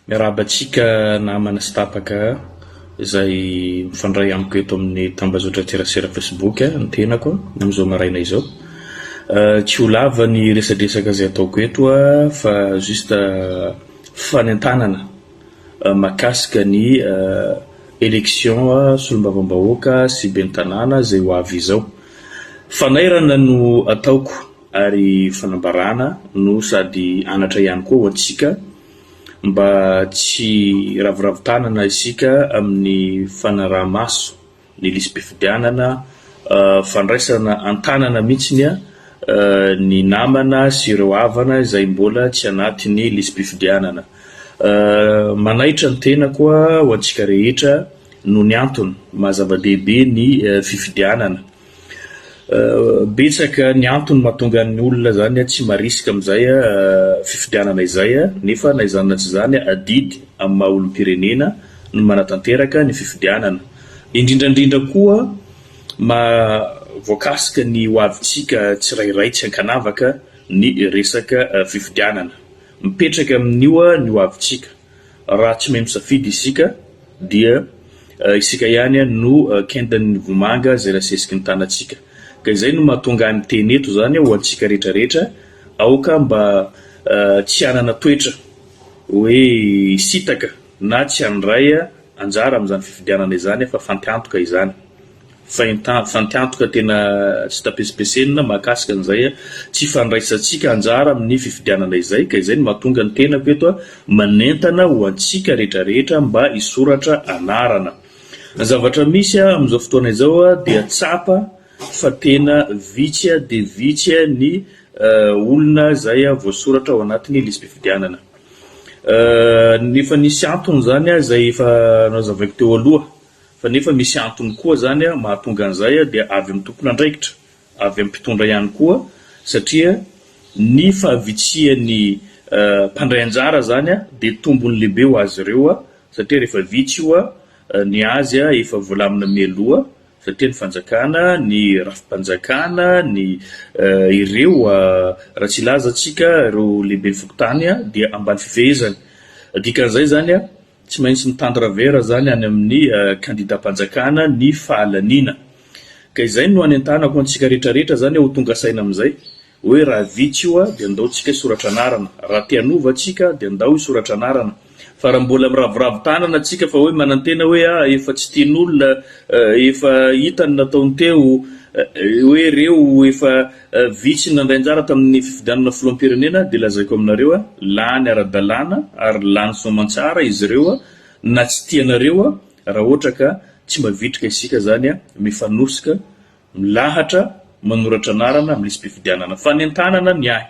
Miarahaba antsika namana sy tapaka izay mifandray amiko eto amin'ny tambazotran-tserasera Facebook ny tenako amin'izao maraina izao. Tsy ho lava ny resadresaka izay ataoko eto fa juste fanentanana mahakasika ny élection solombavambahoaka sy ben'ny tanàna izay ho avy izao. Fanairana no ataoko ary fanambarana no sady anatra ihany koa ho antsika mba tsy hiraviravy tanana isika amin'ny fanaraha-maso ny lisi-pifidianana, fandraisana an-tanana mihitsy ny namana sy ireo havana izay mbola tsy anatin'ny lisi-pifidianana. Manaitra ny tenako ho antsika rehetra noho ny antony maha zava-dehibe ny fifidianana. Betsaka ny antony mahatonga ny olona zany tsy marisika amin'izay fifidianana izay nefa na izany na tsy izany adidy amin'ny maha olom-pirenena ny manatanteraka ny fifidianana. Indrindra indrindra koa maha voakasika ny ho avintsika tsirairay tsy ankanavaka ny resaka fifidianana. Mipetraka amin'io ny ho avintsika. Raha tsy mahay misafidy isika dia isika ihany no kendan'ny vomanga izay nasesiky ny tanantsika. Ka izay no mahatonga ahy miteny eto izany ho antsika rehetra rehetra, aoka mba tsy hanana toetra hoe hisintaka na tsy handray anjara amin'izany fifidianana izany fa fantiantoka izany. Fantiantoka tena tsy tapesipesenina mahakasika an'izay tsy fandraisantsika anjara amin'ny fifidianana izay ka izay no mahatonga ny tenako eto manentana ho antsika rehetra rehetra mba hisoratra anarana. Ny zavatra misy amin'izao fotoana izao dia tsapa fa tena vitsy dia vitsy ny olona izay voasoratra ao anatin'ny lisi-pifidianana. Efa nisy antony izany izay efa nazavaiko teo aloha. Fa nefa misy antony koa zany mahatonga an'izay dia avy amin'ny tompon'andraikitra, avy amin'ny mpitondra ihany koa satria ny fahavitsian'ny mpandray anjara zany dia tombony lehibe ho azy ireo satria rehefa vitsy io ny azy efa voalamina mialoha satria ny fanjakana, ny rafi-panjakana, ny ireo raha tsy hilaza tsika ireo lehiben'ny fokontany dia ambany fifehezany. Dikan'izay zany Tsy maintsy mitandra vera zany any amin'ny kandidam-panjakana ny fahalaniana. Ka izay no anentanako antsika rehetra rehetra zany ho tonga saina amin'izay, hoe raha vitsy io dia ndao tsika hisoratra anarana, raha te hanova tsika dia ndao hisoratra anarana. Fa raha mbola miraviravy tanana tsika fa hoe manantena hoe ah efa tsy tian'olona, efa hita ny nataony teo, hoe reo efa Vitsy ny nandray anjara tamin'ny fifidianana filoham-pirenena dia lazaiko aminareo lany ara-dalàna ary lany soamantsara izy ireo na tsy tianareo raha ohatra ka tsy mavitrika isika zany mifanosika milahatra manoratra anarana amin'ny lisi-pifidianana. Fanentanana ny ahy.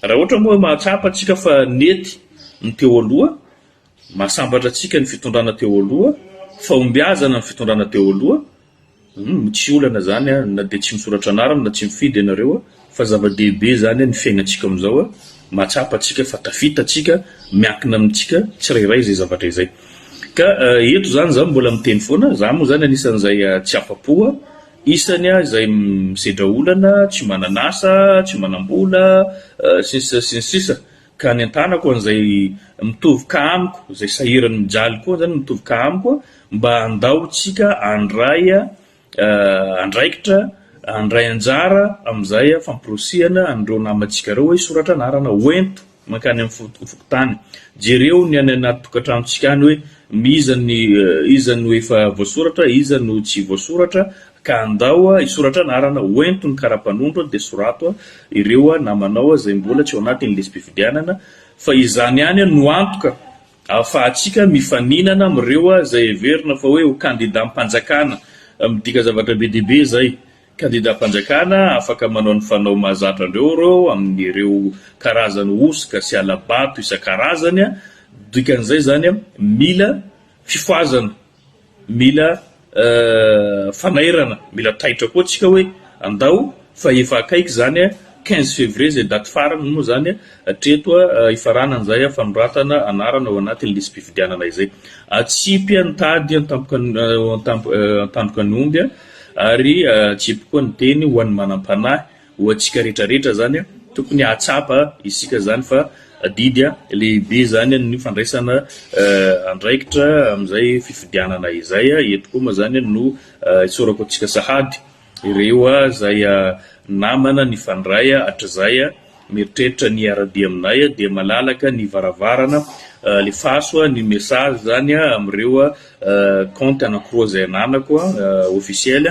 Raha ohatra moa mahatsapa tsika fa nety ny teo aloha, mahasambatra antsika ny fitondrana teo aloha, fahombiazana ny fitondrana teo aloha, Humm tsy olana zany an, na dia tsy misoratra anarana na tsy mifidy ianareo fa zava-dehibe zany ny fiainantsika amin'izao an, mahatsapa tsika fa tafita tsika, miankina amintsika tsirairay izay zavatra izay. Ka eto zany za mbola miteny foana, za moa zany anisan'izay tsy afa-po an, isany aho izay misedra olana, tsy manana asa, tsy manam-bola, sy ny sisa sy ny sisa, ka anentanako an'izay mitovy cas amiko, izay sahirany mijaly koa zany mitovy cas amiko mba andao tsika handray andraikitra, handray anjara amin'izay famporisihana an'ireo namantsika ireo hoe hisoratra anarana, hoento mankany amin'ny fokontany, jereo ny any anaty tokantranontsika any hoe iza ny iza no efa voasoratra, iza no tsy voasoratra ka andao hisoratra anarana, hoento ny karapanondro dia sorato ireo namanao izay mbola tsy ao anatin'ny lisi-pifidianana fa izany ihany no antoka Ahafahantsika mifaninana amin'ireo izay heverina fa hoe ho kandidam-panjakana. Midika zavatra be dia be izay. Kandidam-panjakana afaka manao ny fanao mahazatra andreo ireo amin'ireo karazany hosoka sy hala-bato isan-karazany. Dikan'izay izany mila fifohazana. Mila fanairana, mila taitra koa tsika hoe andao fa efa akaiky zany 15 février zay daty farany moa zany hatreto hifaranana zay fanoratana anarana ao anatin'ny lisi-pifidianana izay. Atsipy ny tady an-tandroka ny omby ary atsipy koa ny teny ho an'ny manam-panahy ho antsika rehetra rehetra zany tokony hahatsapa isika zany fa. Adidy lehibe izany ny fandraisana andraikitra amin'izay fifidianana izay. Eto koa moa izany no isaorako antsika sahady ireo izay namana nifandray hatrizay mieritreritra ny hiara-dia aminay dia malalaka ny varavarana, alefaso ny message izany amin'ireo compte anankiroa izay ananako officiel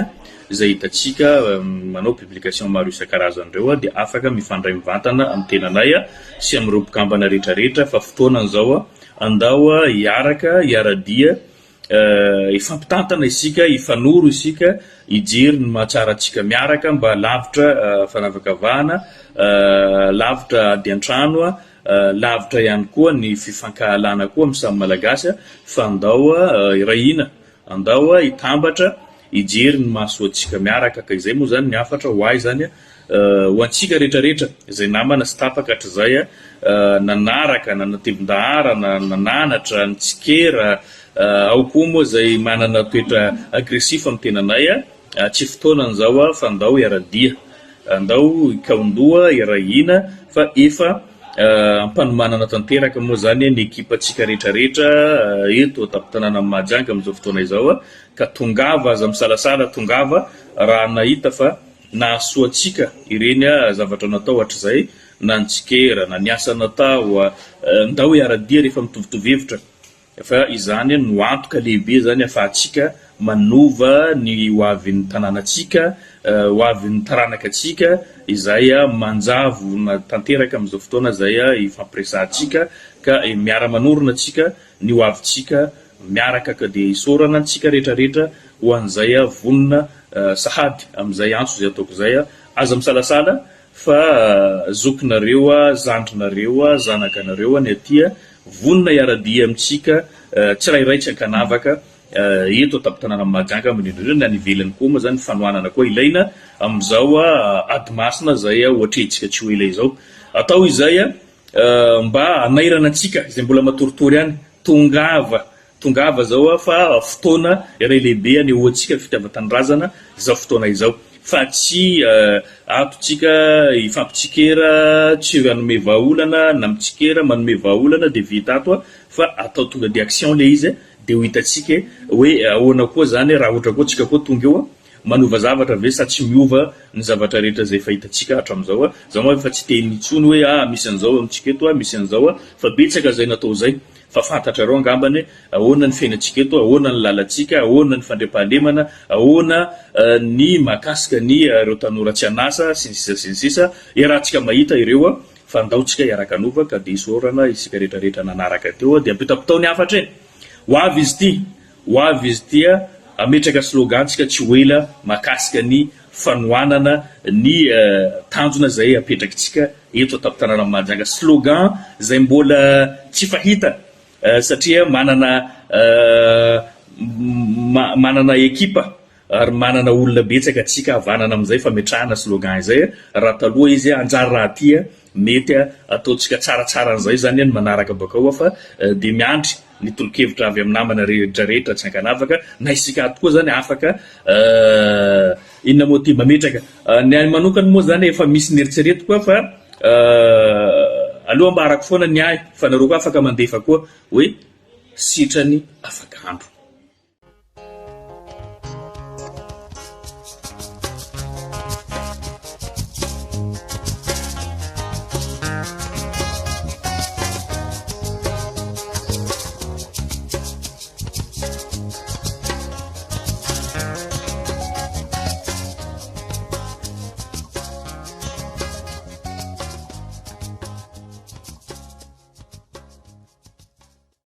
izay hitantsika manao publication maro isan-karazany ireo dia afaka mifandray mivantana amin'ny tenanay sy amin'ireo mpikambana rehetra rehetra fa fotoanany izao andao hiaraka hiara-dia Hifampitantana isika, hifanoro isika, hijery ny mahatsara antsika miaraka mba lavitra fanavakavahana, lavitra ady an-trano, lavitra ihany koa ny fifankahalana koa amin'ny samy Malagasy fa andao hiray hina, andao hitambatra hijery ny mahasoa antsika miaraka ka izay moa izany ny hafatra ho ahy izany Ho antsika rehetra rehetra izay namana sy tapaka hatrizay nanaraka, nanatevin-daharana, nananatra, nitsikera, ao koa moa izay manana toetra agressif amin'ny tenanay, tsy fotoanany izao fa ndao hiara-dia, ndao hikaon-doha, hiray hina fa efa ampanomanana tanteraka moa izany ny ekipantsika rehetra rehetra eto an-tampon-tanànan'i Mahajanga amin'izao fotoana izao ka tongava aza misalasala tongava raha nahita fa Nahasoa antsika ireny zavatra natao hatrizay, na ny tsikera, na ny asa natao, ndao hiara-dia rehefa mitovitovy hevitra fa izany no antoka lehibe izany ahafahantsika manova ny ho avin'ny tanànantsika, ho avin'ny taranakatsika izay manjavona tanteraka amin'izao fotoana izay ifampiresahantsika ka miara-manorina tsika ny ho avintsika miaraka ka dia isaorana antsika rehetra rehetra ho an'izay vonona sahady amin'izay antso izay ataoko izay, aza misalasala fa zokinareo, zandrinareo, zanakanareo ny aty, vonona hiara-dia amintsika tsirairay tsy ankanavaka eto an-tampon-tanànan'i Mahajanga indrindra indrindra ny any ivelany koa moa izany fanohanana koa ilaina amin'izao ady masina izay ho atrehintsika tsy ho ela izao. Atao izay mba hanairana antsika izay mbola matoritory any, tongava Tongava zao fa fotoana iray lehibe anehoantsika ny fitiavan-tanindrazana izao fotoana izao fa tsy ato tsika hifampitsikera, tsy hanome vahaolana na mitsikera manome vahaolana dia vita ato fa atao tonga dia action le izy dia ho hitantsika hoe ahoana koa zany raha ohatra koa tsika koa tonga eo manova zavatra ve sa tsy miova ny zavatra rehetra izay efa hitantsika hatramin'izao. Za moa efa tsy hiteny intsony hoe ah misy an'izao amintsika eto, misy an'izao fa betsaka izay natao izay. Fa fantatrareo angambany hoe ahoana ny fiainantsika eto, ahoana ny lalantsika, ahoana ny fandriampahalemana, ahoana ny mahakasika ny ireo tanora tsy an'asa, sy ny sisa sy ny sisa. Iarahantsika mahita ireo fa ndao tsika hiaraka hanova ka dia isaorana isika rehetra rehetra nanaraka teo dia ampitapitao ny hafatra e! Ho avy izy ity, ho avy izy ity hametraka slogan tsika tsy ho ela mahakasika ny fanohanana ny tanjona izay apetrakitsika eto an-tampon-tanànan'i Mahajanga. Slogan izay mbola tsy fahita satria manana manana ekipa ary manana olona betsaka tsika havanana amin'izay fametrahana slogan izay. Raha taloha izy hanjary raha aty mety ataontsika tsaratsara an'izay izany ny manaraka bakao fa dia miandry ny tolo-kevitra avy amin'ny namana rehetra rehetra tsy ankanavaka na isika ato koa zany afaka inona moa ty mametraka ny ahy manokana moa zany efa misy ny eritreretiko aho fa aloha ambarako foana ny ahy fa nareo koa afaka mandefa koa hoe sitrany afaka andro.